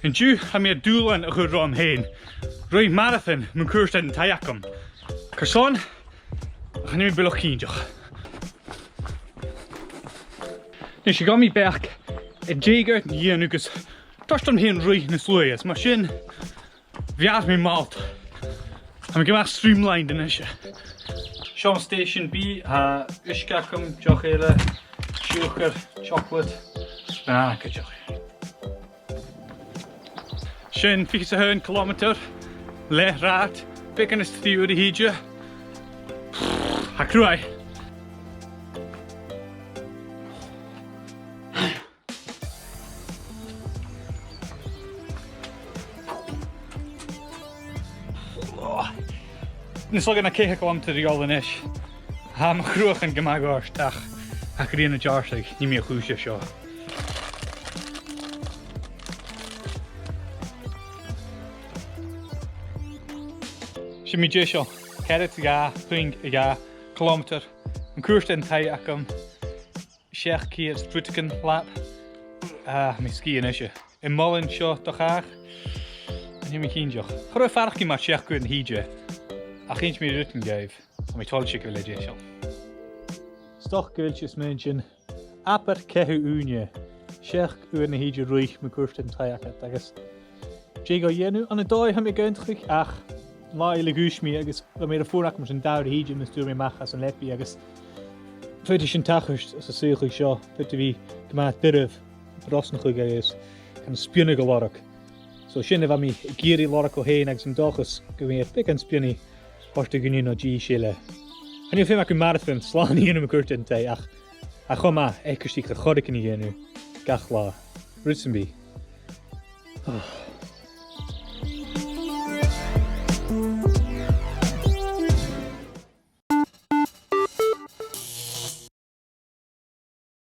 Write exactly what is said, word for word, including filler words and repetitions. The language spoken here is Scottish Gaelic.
An-diugh, tha mi air dùbhlan a chur romham fhèin. Ruith marathon mun cuairt air an taigh agam. Carson? Chan eil mi buileach cinnteach. Nis, ghabh mi beachd air dè gu h-àraidh a dhèanamh gus toirt dhomh fhèin ruith nas luaithe, is mar sin, bheir mi m' fhalt. Tha mi gu math streamlined a-nis. Seo an station bìdh, tha uisge agam, deoch eile, siùcar, chocolate, banana cuideachd. Sin fichead 's a h-aon cilemeatair, leth-rathaid, beagan is trì uairean a thìde. Tha cruaidh. Nis, tha e ceithir cilemeatair a dhol a-nis. Tha mo chruachan gu math goirt, ach tha a' ghrian a' deàrrsadh, nì mi a' chùis seo. Sin mi deiseil, ceathrad 's a dhà, puing a dhà cilemeatair, mun cuairt air an taigh agam. Seachd ceud 's rudeigin lap. Ah, tha mi sgìth a-nis. Am muileann seo do chàch? Chan eil mi cinnteach. Cha robh e faireachdainn mar seachd uairean a thìde, ach innsidh mi rudeigin dhuibh. Tha mi toilichte gu bheil e deiseil. 'S dòcha gu bheil sibh a' smaointinn, abair ceathrad ùine, seachd uairean a thìde ruith mun cuairt air an taigh agad, agus dè gu dhèanamh? Ann an dòigh tha mi ag aontachadh, ach an latha eile dhùisg mi agus bha mi air a' fòn agam airson dà uair a thìde mus d' fhuair mi a-mach às an leabaidh, agus faodaidh sin tachairt às an t-suidheachadh seo, faodaidh tu bhith gu math doirbh a bhrosnachadh agus gan spionnadh a lorg. So sin a bha mi ag iarraidh lorg dhomh fhèin, agus an dòchas gum bi e beagan spionnaidh a thoirt do dhuine no dithis eile. Chan eil feum agam marathon slàn a dhèanamh mun cuairt air an taigh, ach, ach tha e math eacarsaich de choreigin a dhèanamh gach latha. Rud sam bith. Oh.